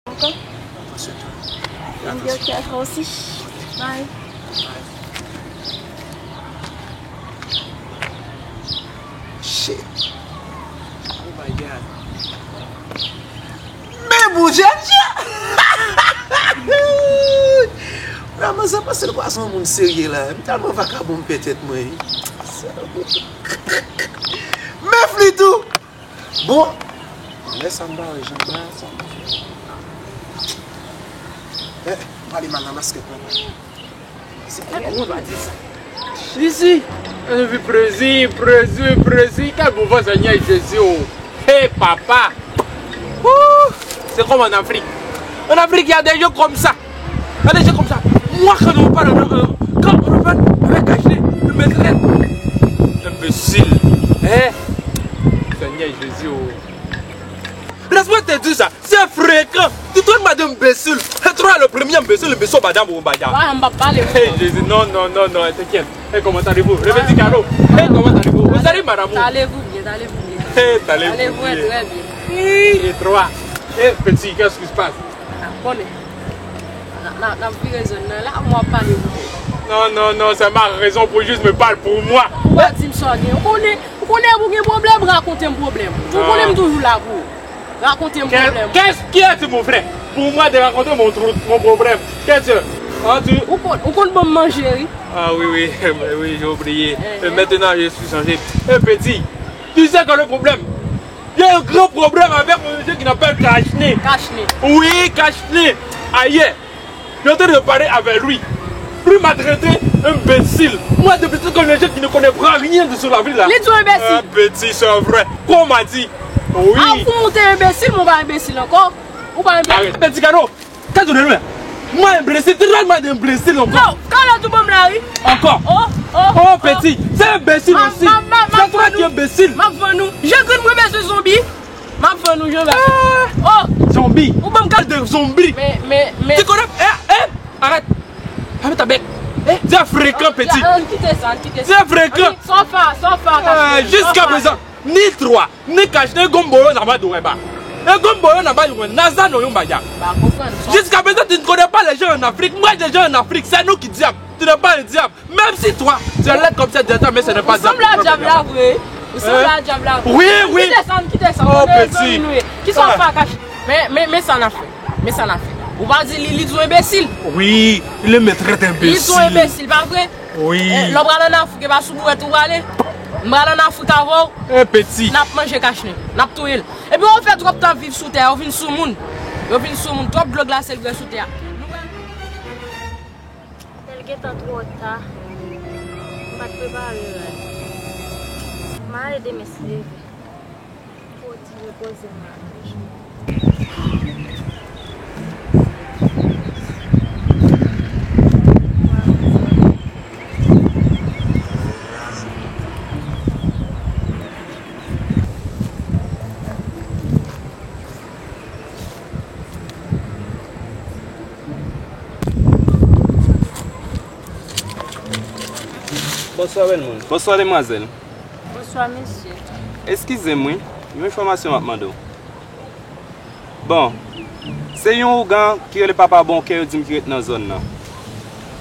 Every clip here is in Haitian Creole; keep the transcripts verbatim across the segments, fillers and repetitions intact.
Encore. Attention. Fais attention. Ok, à toi aussi. Bye. Bye. Shit. Oh my God. Men bon, Djadja! Vrèman, sa pase l kwè se yon moun serye la. M tèlman vakabon m pè tèt mwen. Men Flitou! Bon, lè sa m pa wè jan ba sa m fè. Eh, pale mal nan maskèt mwen. Se kòman w pa di sa? Jezi! Epi prezi, prezi, prezi, kèl bon van Senyè Jezi o! Hey papa! Wouh! C'est comme en Afrique. En Afrique, il y a des gens comme ça. Il y a des gens comme ça. Moi, quand on parle, euh, quand on parle avec caché, le maître, imbécile. Hein? Senyè Jezi o! Laisse-moi te dire ça. Se frekan. Tout le monde m'a dit imbécile. Et toi, le premier imbécile, imbécile, madame ou madame. Wa, m p ap pale pou Hey, ou. Jezi, non, non, non, non, t'inquiète. Hey, comment allez-vous? Rebecca Caro. Hey, comment allez-vous? Vous allez, madame? Allez-vous bien, allez-vous bien. Hey, allez-vous bien. Allez-vous très bien. Hey, et toi? Hey, petit, qu'est-ce qui se passe? Ah, konnen. N a, n a, n ap vire zòn nan la, m ap pale pou ou. Non, non, non, c'est ma raison pour juste me parler pour moi. Ou pa di m sa w gen. Ou konnen, ou konnen pou gen pwoblèm, rakonte m pwoblèm. Ou konnen m toujou la pou ou. Rakonte m pwoblèm. Qu'est-ce qui est mon frère? Pour moi de raconter mon, tru- mon problème. Qu'est-ce que... Ah, tu... Ou konn, ou konn ban m manje, wi. Ah oui, oui, oui, j'ai oublié. Eh, eh. Maintenant, je suis changé. Eh, petit, tu sais que le problème, il y a un grand problème avec un monsieur qui n'appelle Kachne. Kachne. Oui, Kachne. Ailleurs, j'étais en train de parler avec lui. Lui m'a traité imbécile. Moi, d'habitude, comme les gens qui ne connaissent pas rien de sur la vie là. Li di w enbesil. Ah, petit, c'est vrai. Qu'on m'a dit. Oui. Ah, ou te enbesil, mwen pa enbesil ankò. Ou pa enbesil. Arrête, petit Caro. Qu'est-ce que tu veux? Moi, imbécile, tu traites moi d'imbécile encore. Non, Carlo, tu peux me la, oui. Encore. Oh, oh, oh, petit, c'est imbécile aussi. C'est toi qui es imbécile. M ap vann ou. Je crie, mwen, mèsi zonbi. M ap vann ou, Jean-Baptiste. Oh! Zonbi! Ou ban m kal de zonbi! Men, men, men. Tu connais? Eh, eh! Arrête! Ferme ta bèk! Eh, c'est fréquent, petit! Ann kite sa, ann kite sa. C'est fréquent! Sa w fè, sa w fè, sa w fè. Jusqu'à présent, ni twa, ni kach, ni gonbo yo nan ba dwè ba. E gonbo yo nan ba yon naza non yon bagay. Ba konprann. Jusqu'à présent, tu ne connais pas les gens en Afrique. Moi, les gens en Afrique, c'est nous qui diable. Tu n'es pas un diable. Même si toi, tu es laid comme cette diable, mais ce n'est pas diable. Ou sanble a dyab la vre. Ou sanble a dyab la vre. Oui, oui. Kite sa, kite sa. Oh, petit. Kisa w fè a Kach? Men, men, men sa n ap fè. Men sa n ap fè. Ou pa di li, li di w enbesil. Oui, il me traite d'imbécile. Li di w enbesil, pa vre? Oui. Eh, lè w pral ann Afrik, e pa sou bourèt ou prale. M pral ann Afrik avè w. Eh, petit. N ap manje Kach, n ap touye l. Epi w fè twòp tan ap viv sou tè a, ou vin soumoun. Yo vin soumoun. Twòp dlo glase l bwè sou tè a. Lè l gentan twò ta, m pa t prepare rad. M a ale demen si Dye vle. Pou w ti repoze m la. Bonswa, bèl moun. Bonswa, demwazèl. Bonswa, mesye. Eskize m, wi. Yon enfòmasyon m ap mande w. Bon, se yon ougan ki rele Papa Bonkè, yo di m ki ret nan zòn nan.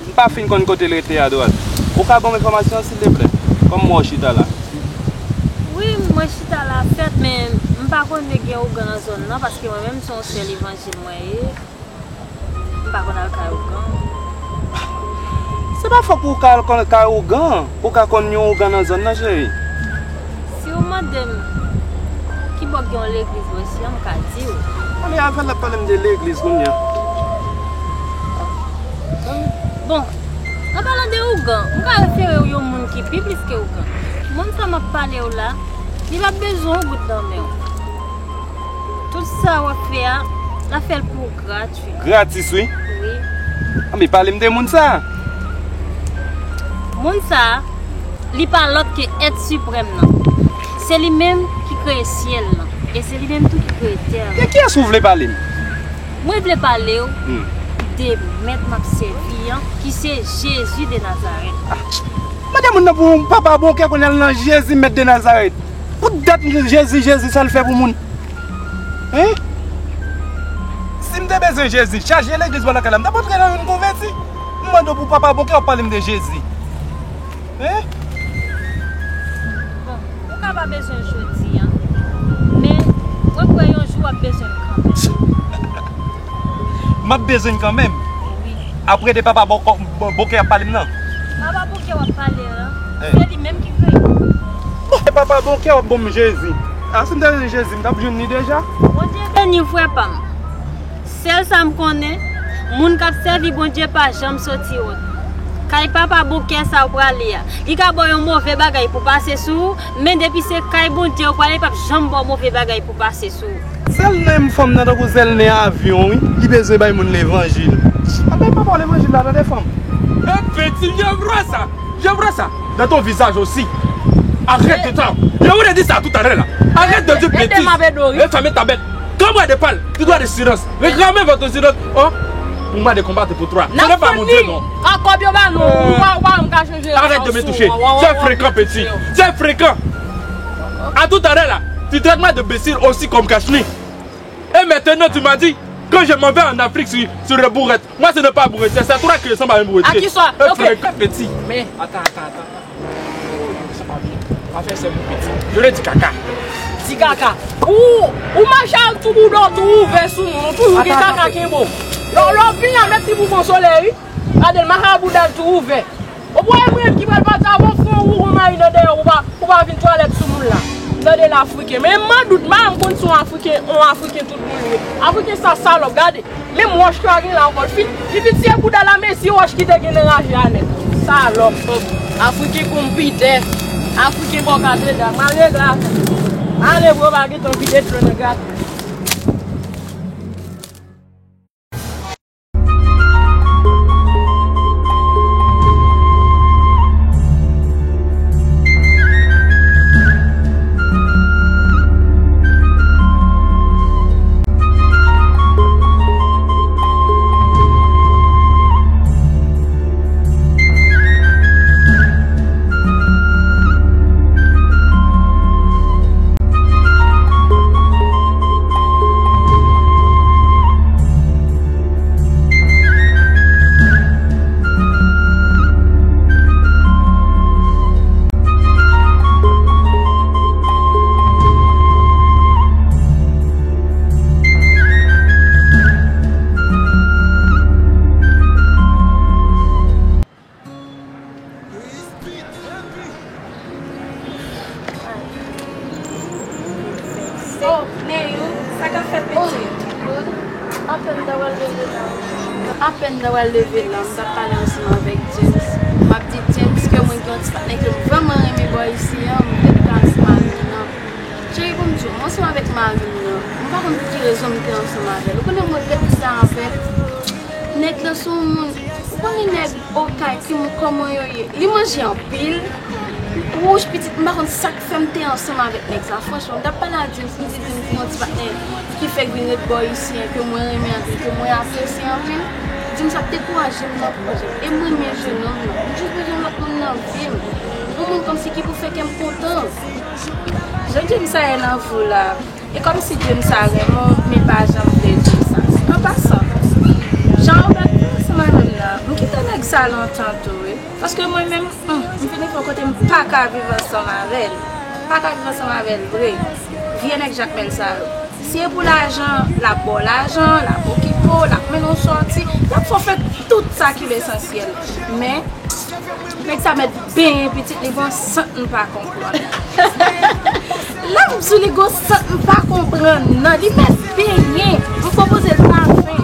M pa fin konn kote l rete a dwat. Ou ka ban m enfòmasyon, silteplè? Kòm m wè w chita la. Wi, mwen chita la, sèt, men m pa konnen gen ougan nan zòn nan, paske mwen menm, se yon sè levanjil mwen ye. M pa konn al kay ougan. Se pa fòk ou ka al kay ougan pou w ka konn yon ougan nan zòn nan, cheri. Si w mande m ki bò k gen yon legliz bò isi a, m ka di w. Kounye a, fè l ap pale m de legliz kounye a. Bon, an palan de ougan, m ka refere w yon moun ki pi plis ke ougan. Moun sa m ap pale w la, li p ap bezwen yon goud nan men w. Tout sa w ap fè a, l ap fè l pou ou gratwi. Gratis, wi. Wi. Anben, pale m de moun sa a. Moun sa a, li pa lòt ke Èt Siprèm nan. Se li menm ki kreye syèl lan. E se li menm tou ki kreye tè a. De kiyès ou vle pale m? Mwen vle pale w de Mèt m ap sèvi an, ki se Jezi de Nazarèt. Ah, mande moun nan pou Papa Bonkè kounye a l nan Jezi Mèt de Nazarèt. Pou dat Jezi, Jezi, sa l fè pou moun? Hein? Si m te Bezwen Jezi, chaje legliz bò lakay la. M t ap antre nan youn konvèti. M mande w pou papa bon kè w ap pale m de Jezi. Hein? Bon, ou ka pa bezwen l jodi a, men mwen kwè yon jou w ap bezwen l kanmenm. M ap bezwen l kanmenm? Wi. Apre de papa bon, bon, bon kè ap pale m nan? Papa bon kè w ap pale an, se li menm ki kreye. Bon, e papa bon kè w ap ban m Jezi. A, si m te jwenn Jezi, m t ap jwenn li deja. Bondye beni w, frè pa m. Sèl sa m konnen, moun k ap sèvi Bondye pa janm soti wont. Kay papa bon kè sa w prale a, li ka ba w yon move bagay pou pase sou ou, men depi se kay Bondye ou prale, li p ap janm ba w move bagay pou pase sou ou. Sèl nen m fanm nan tankou sèl nen avyon, wi. Li bezwen bay moun levanjil. Ap bay papa w levanjil la, tande fanm. Hé, petit, je vois ça. Je vois ça dans ton visage aussi. Arrête de ça. Je vous ai dit ça tout à l'heure là. Arrête de dire bêtises. Et ferme ta bête. Quand moi de parle, tu dois de silence. Réclamez votre silence. Oh, pour moi de combattre pour toi. Ce n'est pas mon Dieu, non. Ankò byo ba nou. Ou pa, ou pa, ou ka chanje. Arrête de me toucher. Tu es fréquent, petit. Tu es fréquent. À tout à l'heure là, tu traites moi de bécile aussi comme Kashni. Et maintenant, tu m'as dit, quand je m'en vais en Afrique sur, sur le bourrette, moi, ce n'est pas bourretier, c'est toi qui ressemble à un bourretier. À qui ça? Ok. Petit. Mais, attends, attends, attends. C'est pas bien. Afè se pou piti. Je le dis kaka. Di kaka. Ou, ou mache ak tou bouda w tou ouvè sou moun, ou toujou gen kaka kenbe w. Lè w, lè w vini a met li pou bon solèy, wi. Gade l, mache ak bouda l tou ouvè. Ou pa wè mwen ki pral pati avè w, fè yon rougon mayi nan dèyè w, ou pa, ou pa vin twalèt sou moun la. Tande l Afriken. Men m an dout, m pa janm konn si yon Afriken, yon Afriken tout moun ye. Afriken sa salòp, gade. Menm wòch ke w gen la ankò, l fin, li vin tiye bouda l a mezi wòch ki te gen nan raje a nèt. Salòp. Afriken konpitè. Afriken bò katedral. Malgre gras. Ale bro, pa gen tan vide dlo nan gras. Oh, Neyou, sa k ap fèt, pitit? Apèn m ta pral leve la. Apèn m ta pral leve la, m t ap pale ansanm avèk James. M ap di James ke mwen gen yon ti patnè ke m vrèman renmen bò isi an, m vle l ka ansanm avè l nan. Cheri, pou m di w, mwen ansanm avèk mari m nan, m pa konn pou ki rezon m te ansanm avè l. Ou konnen m regrèt sa anfèt. Nèg lan se yon moun, ou konnen nèg Okay, ki moun kòman yo ye? Li manje anpil. Wouch, pitit, m pa konn sa k fè m te ansanm avèk nèg sa. Franchman, m t ap pale a James, m di James gen yon ti patnè ki fèk vin ret bò isi an, ke mwen renmen anpil, ke mwen apresye anpil. James ap dekouraje m nan pwojè. E m renmen jennonm nan. M jis bezwen yon lòt moun nan vi m. Yon moun kòmsi ki pou fè kè m kontan. Jan James sa ye nan vi w la. E kòmsi James sa renmen w, men pa janm vle di w sa. An pasan, jan w wè m ansanm avè m nan, m kite nèg sa lontan tou, wi. Paske mwen menm, hmm, m vin rive yon kote m pa ka viv ansanm avè l. M pa ka viv ansanm avè l vre. Vye nèg jakmèl sa yo. Si e pou lajan, l ap ba w lajan, l ap okipe w, l ap mennen w sòti, l ap fè w fè tout sa ki lesansyèl. Men, nèg sa mèt benyen pitit li bon sant m pa konprann. Lè m di w li gon sant m pa konprann nan, li mèt benyen. M pwopoze l pafen.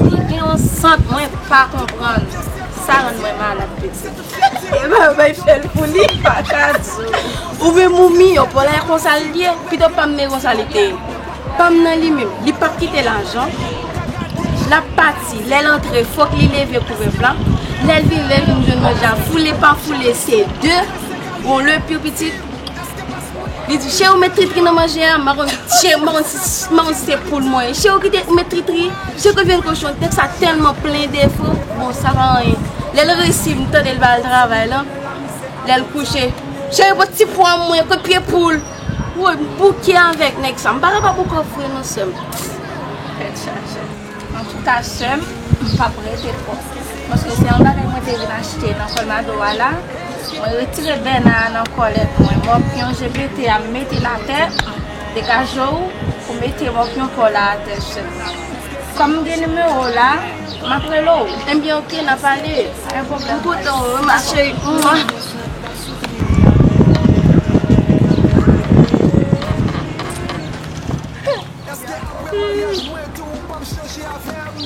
Li gen yon sant mwen pa konprann. Sa rann mwen malad pitit. E pa bay fè l pou li, pa ka di w. Ou menm ou miyò, pa w la konsa l ye, pito pa m men konsa li te ye. Pa m nan li menm, li p ap kite lajan. L ap pati, lè l antre, fòk li leve kouvèv la. Lè l vin, lè l vin jwenn manje a, foule pa foule, se de. Bon, le pire pitit, li di, cheri, ou met tritri nan manje a, m pa konn, cheri, m pa konn si, m pa konn si se poul mwen ye. Cheri, ou kite, ou met tritri, cheri, ou vyen kochon, nèg sa tèlman plen defo, bon, sa pa anyen. Lè l resi, m tande l pa al travay la, lè l kouche, cheri, pot ti pwa mwen, kot pye poul. Woy, m bouke avèk nèg sa. M pa kapab ankò vre non, sè m. Tèt chaje. M ap Ka sè m, m p ap rete twòp. Paske se yon bagay mwen te vin achte nan Colmado a la. Mwen retire bèna a nan kòlèt mwen. Mòpyon G P T a m mete l atè. Degaje w pou mete mòpyon pa w la atè, sè m. Kòm m gen nimewo w la, m ap rele w. Ebyen, oke, n a pale. Pa gen pwoblèm. M kontan w wi, ma chérie. Mwa. Èske apre maryaj mwen tou ou p ap chanje avè m?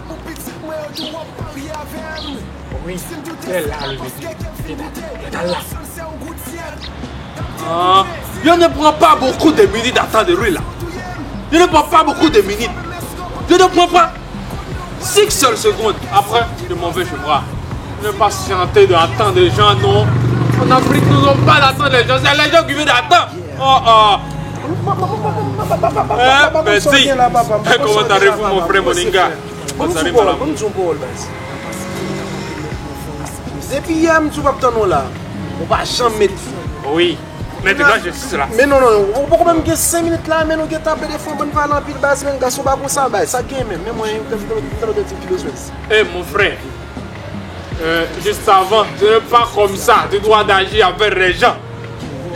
Pou pitit mwen yo tou w ap parye avè m? Wi, si m doute se pa paske kè m fin doute. Relasyon se yon gout syèl. Ah, je ne prends pas beaucoup de minutes à attendre, oui, là. Je ne prends pas beaucoup de minutes. Je ne prends pas cinq seules secondes. Après, je m'en vais chez moi. Ne pas chanter de attendre les gens, non. En Afrique, nous n'avons pas d'attendre les gens. C'est les gens qui viennent d'attendre. Oh, oh. Eh, merci. Comment allez-vous, mon frère Moninga? Bonne soirée, madame. Depi yè m di w m ap tann ou la. Ou pa janm met. Oui. Maintenant, je suis là. Men non, non, non. Ou poko menm gen senk minit la, men nou gentan ap pede fon bann pale anpil baz, men gason pa konsa baz. Sa gen menm, men mwen, m tann ou te di ki bezwen. Eh, mon frère, euh, juste avant, ce n'est pas comme ça. Tu dois d'agir avec les gens.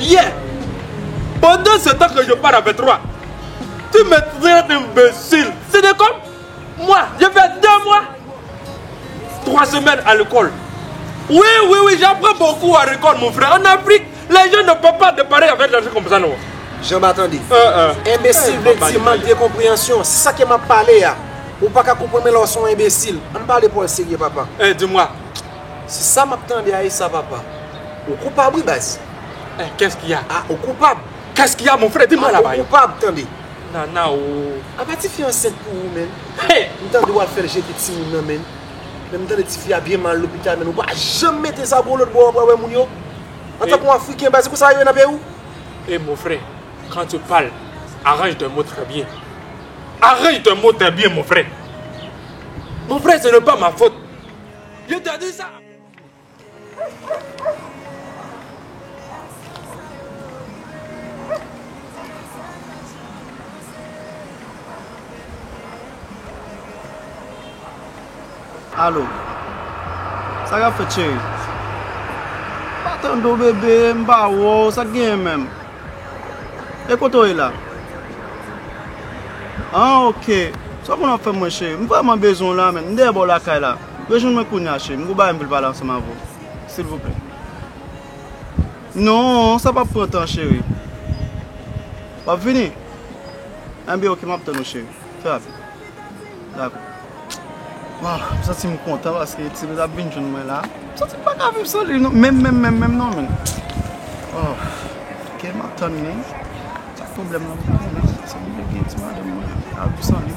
Yeah. Pendant ce temps que je parle avec toi, tu me traites d'imbécile. C'est de comme moi, je fais deux mois, trois semaines à l'école. Oui, oui, oui, j'apprends beaucoup à l'école, mon frère. En Afrique, les gens ne peuvent pas te parler avec les gens comme ça, non. Jan ba tande. Euh, euh. Enbesil vle di mank de konpreyansyon. Se sa ke m ap pale a. Ou pa ka konprann mwen lè w se yon enbesil. Ann pale pawòl serye, papa. Eh, dis-moi. Si sa m ap tande a e sa, papa. Ou koupab, wi, baz. Eh, qu'est-ce qu'il y a? Ah, ou koupab. Qu'est-ce qu'il y a, mon frère? Dis-moi là-bas. Ou koupab, tande. Nana, ou. Apa tifi ansent pou ou, menm? Hey! M tande w al fè l jete timoun nan, menm. Men m tande tifi a byen mal lopital, menm. Ou pa janm mete sa pou lòt bò, w ap wè moun yo. Antanke yon Afriken, baz, se konsa yo ye nan peyi w? Eh, mon frère, quand tu parles, arrange tes mots très bien. Arrange tes mots très bien, mon frère. Mon frère, ce n'est pas ma faute. Je te dis ça. Alo. Sa k ap fèt, cheri? M pa tande w, bebe, m pa wè w, sa k genyen menm? E kote w ye la? Ah, ok. Sa w konn ap fè mwen, cheri? M vrèman bezwen w la, menm. M dèyè bò lakay la. Rejwenn mwen kounye a, cheri. M gon bagay m vle pale ansanm avè w. Silvouplè. Non, sa p ap pran tan, cheri. W ap vini? Enben, ok, m ap tann ou, cheri. Fè rapid. Dakò. Ah, m santi m kontan paske Tibet ap vin jwenn mwen la. M santi m pa ka viv san li non. Menm, menm, menm, menm non, menm. Oh, ok, m ap tann li. Sa pwoblèm nan, m pa konnen. Se m vle gen ti madanm mwen. Ap viv san li.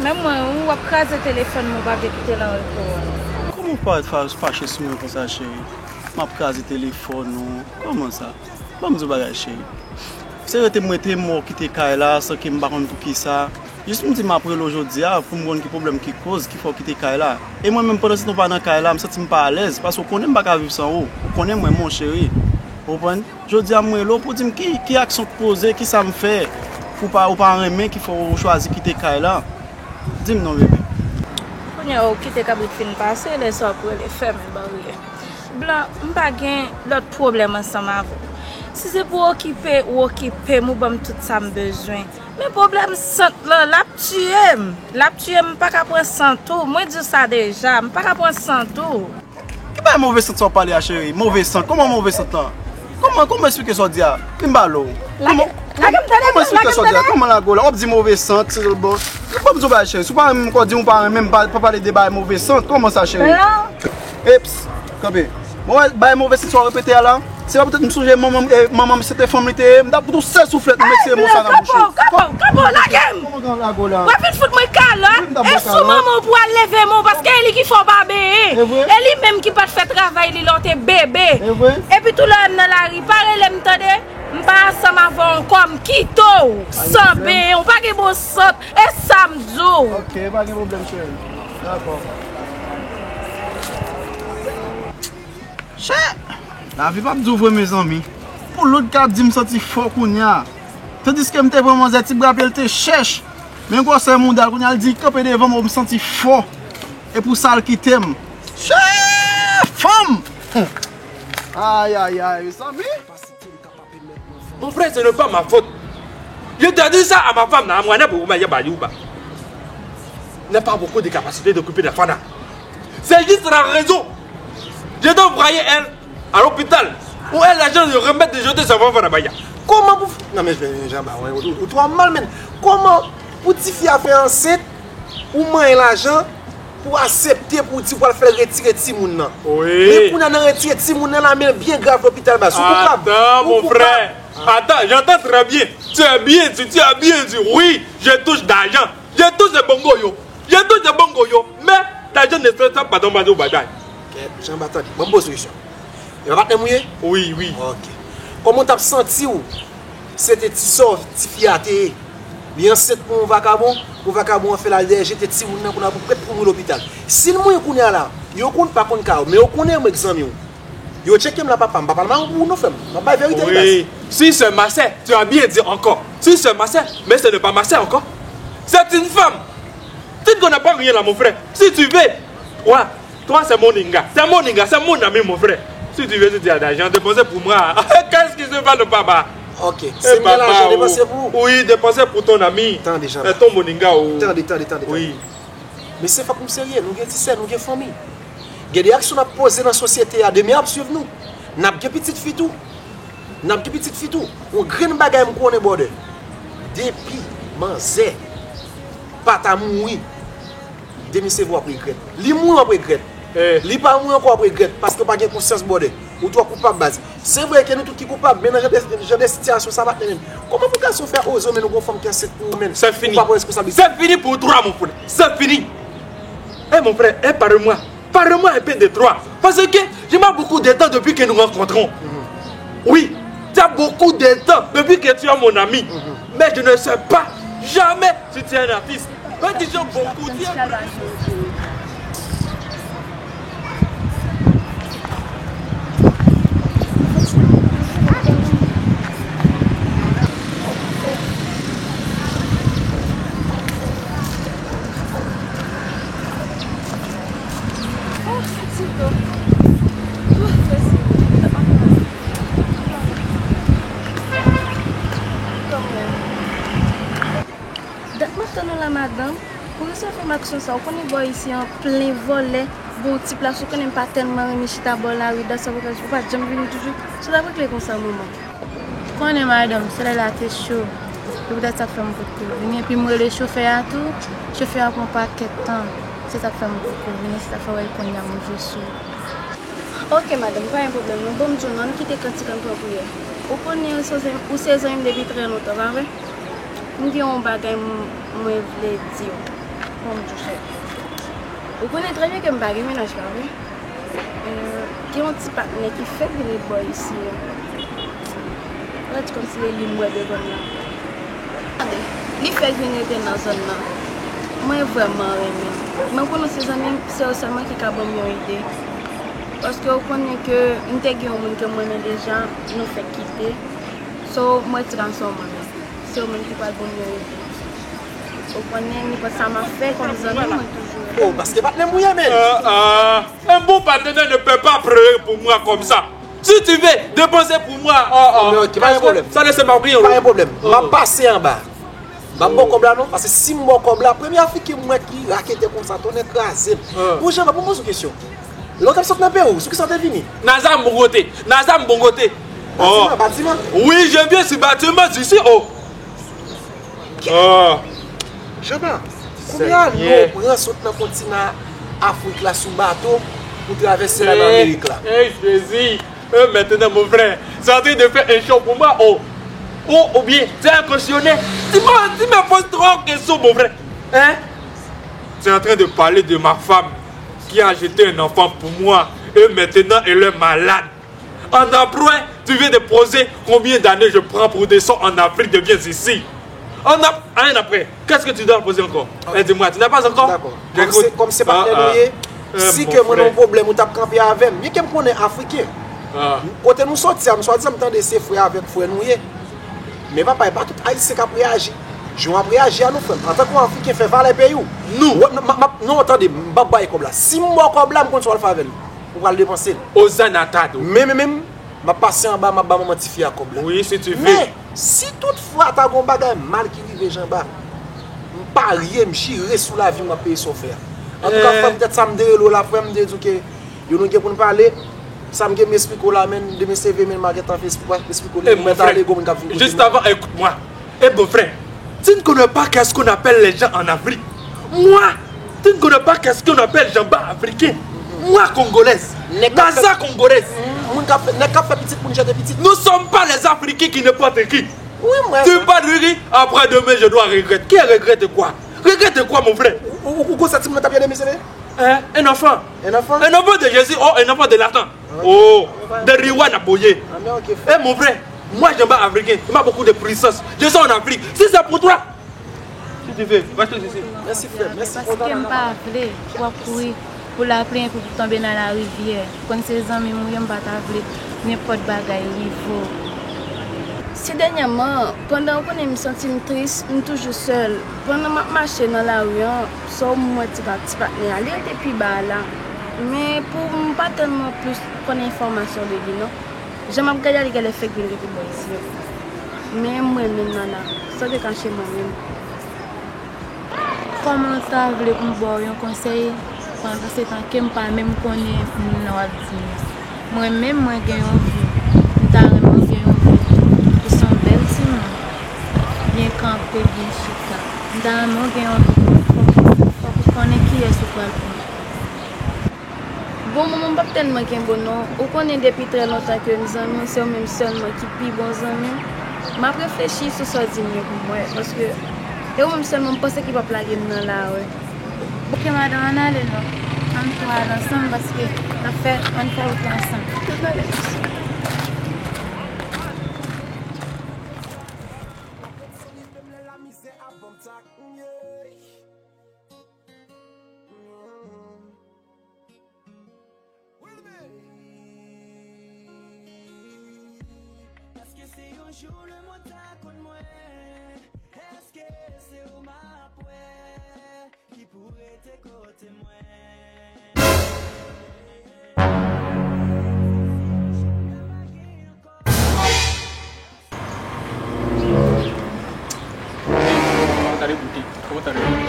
Menm mwen, wi, w ap kraze telefòn mwen, w pa vle kite l an repo a. Kòman w parèt fa-, fache sou mwen konsa, cheri? M ap kraze telefòn ou. Kòman sa? Ban m di w bagay, cheri. Se rete m rete, m wè w kite kay la, san ke m pa konn poukisa. Jis m di m ap rele w jodi a, pou m konn ki pwoblèm ki koz, ki fè w kite kay la. E mwen menm, pandan se tan w pa nan kay la, m santi m pa alèz, paske w konnen m pa ka viv san ou. Ou konnen mwen, mon cheri. Ou konprann? Jodi a, m rele w pou di m ki, ki aksyon k poze, kisa m fè, pou pa, ou pa renmen, ki fè w chwazi kite kay la. Di m non, bebe. Kounye a, ou kite kabrit fin pase, lè sa w ap rele, fèmen baryè. Blan, m pa gen lòt pwoblèm ansanm avè w. Si se pou okipe, ou okipe m, ou ban m tout sa m bezwen. Men pwoblèm sant lan, l ap tiye m. L ap tiye m, m pa ka pran sant ou. Mwen di w sa deja, m pa ka pran sant ou. Ki bagay move sant sa w pale a, cheri? Move sant? Kòman move sant lan? Kòman, kòman eksplike sa w di a? Vin m pale w. Lage m tande, lage m tande. Kòman eksplike sa w di a? Kòman lage w la? W ap di move sant, se bon. Ban m di w bagay, cheri. Si w pa renmen m, kò di m ou pa renmen m, pa, pa pale de bagay move sant. Kòman sa, cheri? Eps, kanpe. Bon, wè, bay move sant sa w repete a la. Se pa poutèt m sonje manman m, e, manman m se te fanm li te ye, m t ap fout yon sèl souflèt, m retire mo sa nan bouch ou. Kanpe w, kanpe w, lage m! Kòman lage w la? W ap vin fout mwen kalòt? E sou manman w pou al leve men w, paske e li ki fè w pa benyen. E li menm ki pa t fè travay li lè w te bebe. Epi tou lè w wè m nan lari, pa rele m tande. M pa ansanm avè w ankò, m kite w san benyen, w pa gen bon sant. E sa m di w. Ok, pa gen pwoblèm, cheri. Dakò. Chè! Lavi p ap di w vre, mezanmi. Pou lòt ka di m santi fò kounye a. Tandiske m te pran manzè, ti bra pye l te chèch. Men gwosè mouda l, kounye a l di kanpe devan m, m santi fò. E pou sa l kite m. Chè fanm! Ayayay, mezanmi. Mon frère, ce n'est pas ma faute. Je te dis ça à ma femme, na mwana pou maya bayuba. N'a pas beaucoup de capacité d'occuper des fana. C'est juste la raison. Je dois envoyer elle à l'hôpital. Ou elle, l'agent de remettre de jeter sa fana baya. Kòman pou. Non, men jan ba, ou twò mal, men. Kòman pou tifi a fè ansent, ou manyen lajan, pou aksepte pou di pou al fè l retire timoun nan. Men Wi. Kounye a nan retire timoun nan la, men l byen grav lopital baz. Ou koupab. Attends, Ou mon koupab. Frère. Attends, j'entends très bien. Tu as bien dit, tu as bien dit. Oui, je touche d'argent. Je touche de bongo yo. Je touche de bongo yo. Mais l'argent ne se tape pas dans ma bagay. Kèt, jan ba tande. Ban m poze yon kesyon. E pa patnè m ou ye? Oui, oui. Ok. Kòman w t ap santi w? Se te ti sò tifi a te ye. Li ansent pou yon vakabon, pou vakabon an fè l al dèyè jete timoun nan kounye a pou prèt pou mouri lopital. Si l mouri kounye a la, yo konn pa konn ka yo, men yo konnen yo menm zanmi w. Yo tcheke m la papa, m pa pale mal pou ou non frè m. M ap bay verite wi baz. Oui. Si c'est ma sœur, tu as bien dit encore. Si c'est ma sœur, mais ce n'est pas ma sœur encore. C'est une femme. Tu ne connais pas rien là, mon frère. Si tu veux, ouais, toi c'est mon ninga. C'est mon ninga, c'est mon ami, mon frère. Si tu veux, si tu as d'argent, dépenser pour moi. Qu'est-ce qui se passe, le papa? Ok. Si m gen lajan depanse pou ou. Oui, dépenser pour ton ami. Tande jan. Et ton moninga ou. Tande, tande, tande. Oui. Mesye, fòk nou serye, nou gen ti sè, nou gen fanmi. Gen de aksyon n ap poze nan sosyete a, demen ap swiv nou. N ap gen pitit fi tou. N ap gen pitit fi tou. Yon grenn bagay m konnen, brother. Depi manzè pa ta mouri, demen se vre w ap regrèt. Li mouri, w ap regrèt. Eh. Li pa mouri ankò, w ap regrèt. Paske w pa gen konsyans, brother. Ou twò koupab, baz. Se vre ke nou tout ki koupab, men nan jan de, jan de sitiyasyon sa, patnè, men. Kòman pou gason fè oze, men nou gon fanm ki ansent pou ou, men? C'est fini. Ou pa pran responsablite. C'est fini pour toi, mon frère. C'est fini. Eh, mon frère, eh, parle-moi. Parle-moi un peu de toi. Parce que j'ai pas beaucoup de temps depuis que nous rencontrons. Oui, tu as beaucoup de temps depuis que tu es mon ami. Mais je ne sais pas jamais si tu es un artiste. Mais tu joues beaucoup, tu es un Dat m ap tann ou la madanm. Poukisa w fè m aksyon sa? Ou konnen bò isi an plen vòlè, bon ti plas, ou konnen m pa tèlman renmen chita bò lari, dat sa ou pa janm vini toujou. Sa t ap regle konsa manman. Konnen madanm, solèy la te cho. Se poutèt sa k fè m potko vini. Epi m rele chofè a tou, chofè a pran pakèt tan. Se sa k fè m potko vini, se sa k fè w wè kounye a m rive sou ou. Ok madanm, pa gen pwoblèm non. Bon, m di w non, ann kite kantik, ann pran priyè. Ou konnen ou se zanmi m depi trè lontan, pa vre? M gen yon bagay m- mwen vle di w. Bon, m di w chè. Ou konnen trè byen ke m pa gen mennaj, pa vre? Euh, gen yon ti patnè ki fèk vin ret bò isi an. Parèt kòmsi se li m wè devan m nan. Li fèk vin rete nan zòn nan. Mwen vrèman renmen l. Men w konnen se zanmi m, se ou sèlman ki ka ban m yon ide. Paske ou konnen ke m te gen yon moun ke m renmen deja, nou fèk kite. So, mwen ti gason mwen menm. Se ou menm ki pral ban m yon ide. Ou konnen nenpòt sa m ap fè kòm zanmi mwen toujou. Oh, paske patnè m ou ye, men. Euh, euh, un bon partenaire ne peut pas prier pour moi comme ça. Si tu veux dépenser pour moi, oh, oh, Mais ok, pas de problème. Ça ne se marie Pa gen pwoblèm. M ap pase anba. M ap ba w kòb la non, paske si m ba w kòb la, premye Afriken m wè ki raketè konsa, tonnè kraze m. Ah. Bon, Jean, pou m poze w kesyon. Lè w t ap sot nan Pewou, sou kisa w te vini? Naza m bon kote. Naza m bon kote. Oh. Batiman, batiman. Oui, je viens sur bâtiment ici. Oh. Ki- Oh. Jean, konbyen ane w pran sot nan kontinan Afrik la sou bato pou travèse la nan Amerik la? Hey, Jésus. Euh, maintenant, mon frère, c'est en train de faire un show pour moi. Oh. Oh, ou bien, c'est un questionnaire. Tu me, tu me poses trop de questions, mon frère. Hein? Tu es en train de parler de ma femme qui a jeté un enfant pour moi et maintenant elle est malade. En après, tu viens de poser combien d'années je prends pour descendre en Afrique, je viens ici. En ap- rien après. Qu'est-ce que tu dois poser encore? Eh, dis-moi, tu n'as pas encore? Dakò. Kòm se, kòm se patnè nou ye, si ke mwen nan yon pwoblèm, ou t ap kanpe avè m. Byenke m konnen Afriken. Ah. Kote nou soti a, m swadizan m tande se frè avèk frè nou ye. Men papa, e pa tout Ayisyen k ap reyaji jan w ap reyaji a non, frè m. Antanke yon Afriken, fè valè peyi w. Nou. Wè, m, m, m, non, tande, m p ap bay kòb la. Si m ba w kòb la, m konn sa w al fè avè l. Ou pral depanse l. Ozanatado. Men, men, men, m ap pase anba, m ap ba manman tifi a kòb la. Wi, si tu veux. Men, si toutfwa ta gon bagay mal ki rive Janba, m parye, m jire sou lavi m, w ap peye sa w fè a. Antouka, eh, frè m, petèt sa m te rele w la, frè m, m te di w ke yo nou gen pou n pale. Sa m gen m esplike w la, men, demen se ve, men, m a gentan fè esplike w, esplike w. E, mon frè, juste avant, écoute-moi. Eh, mon frère, tu ne connais pas qu'est-ce qu'on appelle les gens en Afrique. Moi, tu ne connais pas qu'est-ce qu'on appelle Janba africain. Moi, congolaise. Maza congolaise. Moun k ap fè, nèg k ap fè pitit, moun jete pitit. Nous sommes pas les Africains qui n'importe qui. Wi, mwen. Tu parles de qui? Après-demain, je dois regretter. Qui regrette quoi? Regrette quoi, mon frère? Ou, ou, ou konsa timoun nan t ap yede misye? Hein? Un enfant. Un enfant? Un enfant de Jésus, oh, un enfant de Latin. Oh, de Riwa na boye. Ah, mais ok, frère. Eh, mon frère, moi, Janba africain, il m'a beaucoup de puissance. Je suis en Afrique. Si c'est pour toi, si tu veux, va te ici. Mèsi, frè. Mèsi. Paske m pa vle w ap kouri pou laplin epi pou tonbe nan larivyè. Konn se zanmi m ou ye, m pa ta vle nenpòt bagay rive w. Se dènyèman, pandan ou konnen m santi m tris, m toujou sèl. Pandan m ap mache nan lari an, sa w m wè ti pa, ti patnè a, li rete pi ba a la. Men pou m pa tèlman plis konnen enfòmasyon de li non. Jan m ap gade a, li genlè fèk vin rive bò isi. Men m renmen l Nana, san te kache mwen menm. Kòman w ta vle pou m ba w yon konsèy pandan se tan ke m pa menm konnen moun nan w ap di m nan? Mwen menm, mwen gen yon vi. M ta renmen w gen yon vi tou. Ou se yon bèl timoun. Byen kanpe, byen chita. M ta renmen w gen yon vi. Fòk, fòk ou konnen kiyès ou pral pran. Bon, manman, m p ap tèlman kenbe w non. Ou konnen depi trè lontan ke m zanmi w, se ou menm sèlman ki pi bon zanmi m. M ap reflechi sou sa w di m yo pou m wè, paske e ou menm sèlman m panse ki p ap lage m nan lari. Ok, madanm, ann ale non. Ann tou al ansanm, paske n ap fè, ann fè wout la ansanm. Ann ale. Èske se yon jou lemonn ta konn mwen? Èske se ou m ap wè ki pou rete kote mwen? Kòman ta degoute? Kòman ta degoute?